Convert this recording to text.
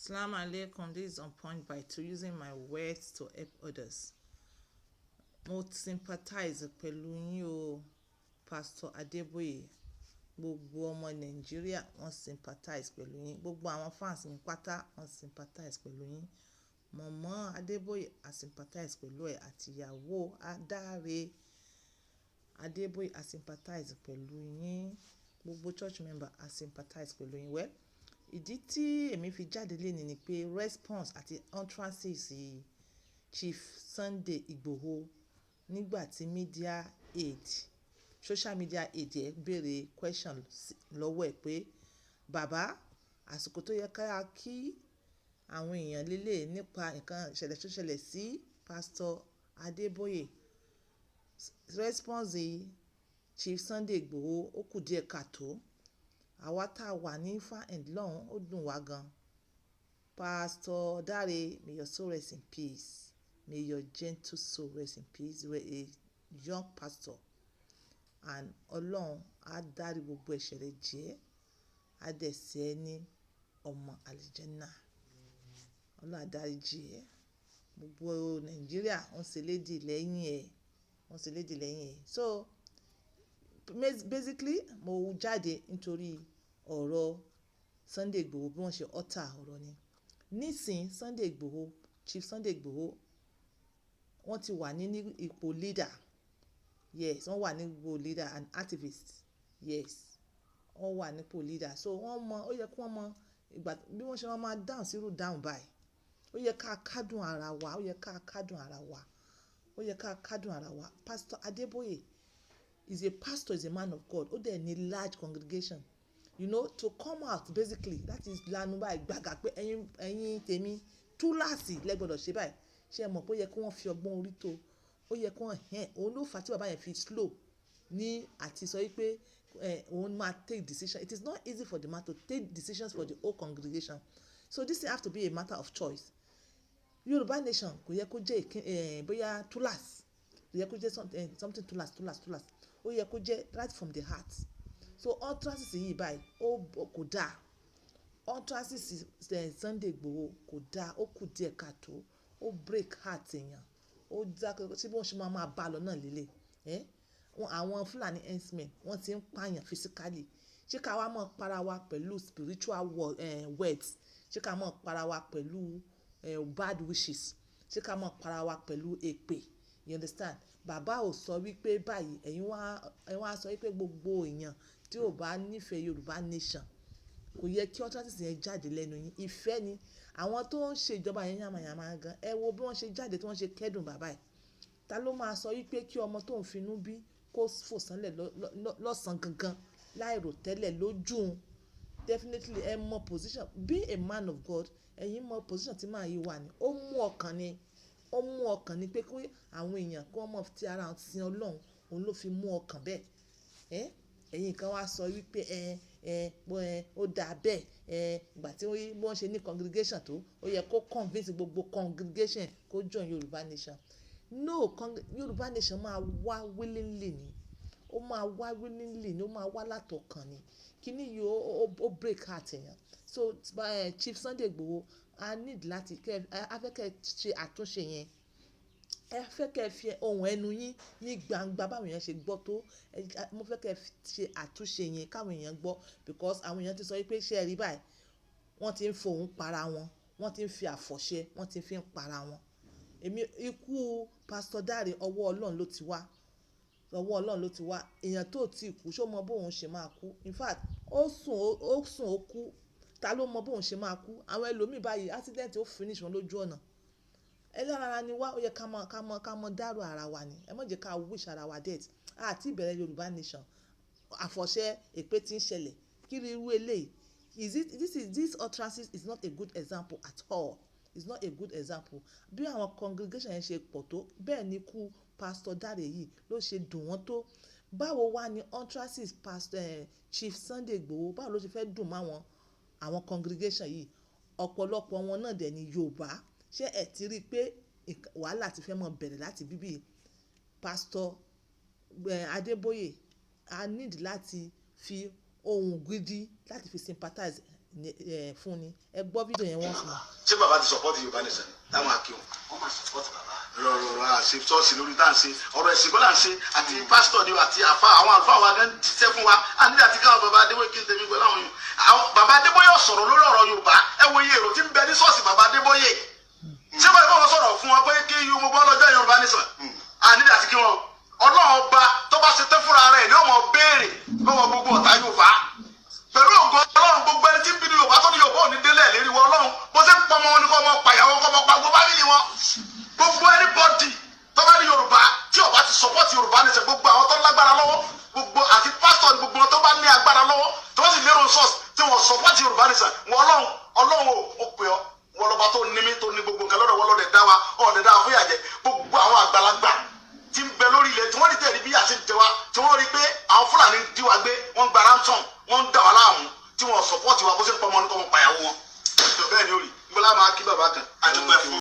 Salaam alaikum. This is On Point by Two, using my words to help others. Mo sympathize pẹ̀lú yín o, Pastor Adeboye. Gbogbo ọmọ Nàìjíríà, wọ́n sympathize pẹ̀lú yín. Gbogbo àwọn fans mi pátá, wọ́n sympathize pẹ̀lú yín. Mọ̀mọ́ Adeboye, I sympathize pẹ̀lú ẹ, àti ìyàwó Adáre Adeboye, I sympathize pẹ̀lú yín. Gbogbo church member, I sympathize pẹ̀lú yín. Well, ìdí tí èmi fi jáde léni ni pé response àti utterances Chief Sunday Igboho nígbà tí media aide, social media aide ẹ béèrè question lọ́wọ́ ẹ̀ pé, "Bàbá, àsìkò tó yẹ ká kí àwọn èèyàn lélẹ̀ nípa nǹkan ìṣẹ̀lẹ̀ tó ṣẹlẹ̀ sí Pastor Adeboye." Response Chief Sunday Igboho, ó kù díẹ̀ káàtó. Àwa tá a wà ní far end lọ́hùn, ó dùn wá gan. Pastor Dare, may your soul rest in peace. May your gentle soul rest in peace. You were a young pastor and Ọlọ́run á dárí gbogbo ẹ̀ṣẹ̀ rẹ jì ẹ́, á dẹ̀ ṣe ẹ́ ní ọmọ àlìjẹ́nnà. Ọlọ́run á dárí jì ẹ́. Gbogbo Nàìjíríà wọ́n ṣe lédì lẹ́yìn ẹ̀, wọ́n ṣe lédì lẹ́yìn ẹ̀. So basically, mo jáde nítorí ọ̀rọ̀ Sunday Igboho, bí wọ́n ṣe utter ọ̀rọ̀ ni. Nísìn, Sunday Igboho, Chief Sunday Igboho, wọ́n ti wà ní ipò leader. Yes, wọ́n wà ní ipò leader and activist. Yes, wọ́n wà ní ipò leader. So wọ́n mọ̀, ó yẹ kí wọ́n mọ ìgbà bí wọ́n ṣe máa down sírú down báyìí. Ó yẹ ká kádùn ara wa, ó yẹ ká kádùn ara wa, ó yẹ ká kádùn ara wa. Pastor Adeboye is a pastor, is a man of God. Ó dẹ̀ ní large congregation. To come out basically, that is lanu báyìí gbàgà pé ẹ̀yin, ẹ̀yin tèmi, túláàsì lẹ gbọdọ̀ ṣe báyìí. Ṣé ẹ mọ̀ pé ó yẹ kí wọ́n fi ọgbọ́n orí tó? Ó yẹ kí wọ́n hẹ́n. Òun ló fà á tí bàbá yẹn fi slow ní àti sọ wípé òun máa take decision. It is not easy for the man to take decisions for the whole congregation. So this thing have to be a matter of choice. Yorùbá nation kò yẹ kó jẹ́ bóyá túláàsì, kò yẹ kó jẹ́ something túláàsì, túláàsì, túláàsì. Ó yẹ kó jẹ́ right from the heart. So utterances yìí báyìí, ó kò dáa. Utterances Sunday Igboho kò dáa, ó kù díẹ̀ káàtó, ó break heart èèyàn. Ó dá tí bí wọ́n ṣe máa máa bá lọ náà lélẹ̀. Ẹ́ àwọn Fúlàní herdsmen, wọ́n ti ń pààyàn physically. Ṣé ká wá mọ̀ para wa pẹ̀lú spiritual words? Ṣé ká mọ̀ para wa pẹ̀lú bad wishes? Ṣé ká mọ̀ para wa pẹ̀lú èpè? You understand? Bàbá ò sọ wípé báyìí, ẹ̀yin wá sọ wípé gbogbo èèyàn tí ò bá nífẹ̀ẹ́ Yorùbá nation, kò yẹ kí utterances yẹn jáde lẹ́nu yín. Ìfẹ́ ni àwọn tó ń ṣe ìjọba yẹn yàmàyàmà gan. Ẹ wo bí wọ́n ṣe jáde, tí wọ́n ṣe kẹ́dùn bàbá ẹ̀. Ta ló máa sọ wípé kí ọmọ tó ń finú bí kó fò sánlẹ̀ lọ́sàn gangan láì rò tẹ́lẹ̀ lójú un? Definitely, ẹ mọ position. Be a man of God, ẹ̀yin mọ position tí màá yìí wà ní. Ó mú ọkàn ni, ó mú ọkàn ni pé kí àwọn èèyàn kí wọ́n mọ̀ tí ara wọn sin Ọlọ́run, òun ló fi mú ọkàn bẹ́ẹ̀. Ẹ́ ẹ̀yin kan wá sọ wípé ẹ ẹ ẹ ó dáa bẹ́ẹ̀. Ẹ ìgbà tí wọ́n ṣe ní congregation tó, ó yẹ kó convince gbogbo congregation kó join Yorùbá nation. No, Yorùbá nation máa wá willingly ni. Ó máa wá willingly ni, ó máa wá látọkàn ni. Kíní yìí, ó break heart èèyàn. So Chief Sunday Igboho, a need láti kẹ́ a fẹ́ kẹ́ ṣe àtúnṣe yẹn. Ẹ fẹ́ kẹ́ fi ohùn ẹnu yín ní gbangba báwọn èèyàn ṣe gbọ́ tó. Mo fẹ́ kẹ́ ṣe àtúnṣe yẹn káwọn èèyàn gbọ́, because àwọn èèyàn ti sọ wípé, ṣé ẹ rí báyìí? Wọ́n ti ń fohùn para wọn, wọ́n ti ń fi àfọ̀ṣẹ, wọ́n ti fi ń para wọn. Èmi, ikú Pastor Dare, ọwọ́ Ọlọ́run ló ti wá. Ọwọ́ Ọlọ́run ló ti wá. Èèyàn tó ti kú, ṣé o mọ bóun ṣe máa kú? In fact, ó sùn, ó sùn, ó kú. Ta ló mọ bóun ṣe máa kú? Àwọn ẹlòmíì báyìí, accident ó finish wọn lójú ọ̀nà. Ẹlẹ́ran ara ni wá, ó yẹ ká mọ̀ dárò ara wa ni. Ẹ má jẹ́ ká wish ara wa death. A ti bẹ̀rẹ̀ Yorùbá nation. Àfọ̀ṣẹ èpè tí ń ṣẹlẹ̀. Kí ni irú eléyìí? Is it this is this utterances is not a good example at all. It's not a good example. Bí àwọn congregation yẹn ṣe pọ̀ tó, bẹ́ẹ̀ ni ikú Pastor Dare yìí ló ṣe dùn wọ́n tó. Báwo wá ní utterances Pastor Chief Sunday Igboho, báwo ló ṣe fẹ́ dùn mọ́ àwọn congregation yìí? Ọ̀pọ̀lọpọ̀ wọn náà dẹ̀ ní Yorùbá. Ṣé ẹ ti rí pé wàhálà ti fẹ́ mọ̀ bẹ̀rẹ̀ láti bíbí? Pastor Adeboye, a need láti fi ohùn gidi láti fi sympathize. fún ni. Ẹ gbọ́ fídíò yẹn wọ́n fún un. Ṣé bàbá ti support Yorùbá nation táwọn akéwọn? Wọ́n máa support bàbá. Rọrọrọ àṣe ṣọ́ọ̀ṣì lórí tá à ń ṣe ọ̀rọ̀ ẹ̀sìn kọ́ là ń ṣe, àti pásítọ̀ ni àti àfa, àwọn àlùfáà wa gan jíṣẹ́ fún wa. A nílẹ̀ àti káwọn bàbá Adébóyè kí n tẹ̀mí pẹ̀lú àwọn yòó. Àwọn bàbá Adébóyè sọ̀rọ̀ lórí ọ̀rọ̀ Yorùbá. Ẹ wo iye èrò tí ń bẹ ní ṣọ́ọ̀ṣì bàbá Adébóyè. Ṣé báyìí kọ́ wọn sọ̀rọ̀ fún wọn pé kí mo bọ́ lọ́jọ́ Yorùbá nation? A nílẹ̀ àti kí wọn. Ọlọ́run Ọba tó bá ṣe tẹ́ fúnra rẹ̀ ni ó mọ̀ béèrè lọ́wọ́ gbogbo ọ̀tá Yorùbá. Pẹ̀lú ògo Ọlọ́run, gbogbo ẹni tí ń bínú Yorùbá tó ní Yorùbá ò ní délẹ̀ lérí wọ Ọlọ́run, bó ṣe ń pọmọ wọn ni kò mọ pàyàwó, kò mọ pa gbogbo family wọn. Gbogbo anybody tó bá ní Yorùbá tí ó bá ti support Yorùbá ní sẹ, gbogbo àwọn tó lágbára lọ́wọ́, gbogbo àti pásítọ̀ ní, gbogbo wọn tó bá ní agbára lọ́wọ́, tó bá sì lérò source tí wọ́n support Yorùbá ní sẹ, wọn Ọlọ́run, Ọlọ́run ò pè ọ́, wọn lọ́ba tó ní mí, tó ní gbogbo nǹkan lọ́dọ̀, wọn lọ́dẹ̀ dá wa, ọ̀dẹ̀ dá wa fún yàjẹ́. Gbogbo àwọn àgbàlagbà tí ń bẹ lórí ilẹ̀ tí wọ́n rí tẹ̀rí bí àti jẹ wa, tí wọ́n rí pé àwọn Fúlàní ń dí wa gbé, wọ́n ń gba ransom, wọ́n ń dà wá láàmú, tí wọ́n support wa, bó ṣe ń pọ̀ mọ́ ní kọ́ mọ́ pàyàwó wọn. Tó bẹ́ẹ̀ ni ó rí gbọ́dọ̀ máa kí bàbá kan.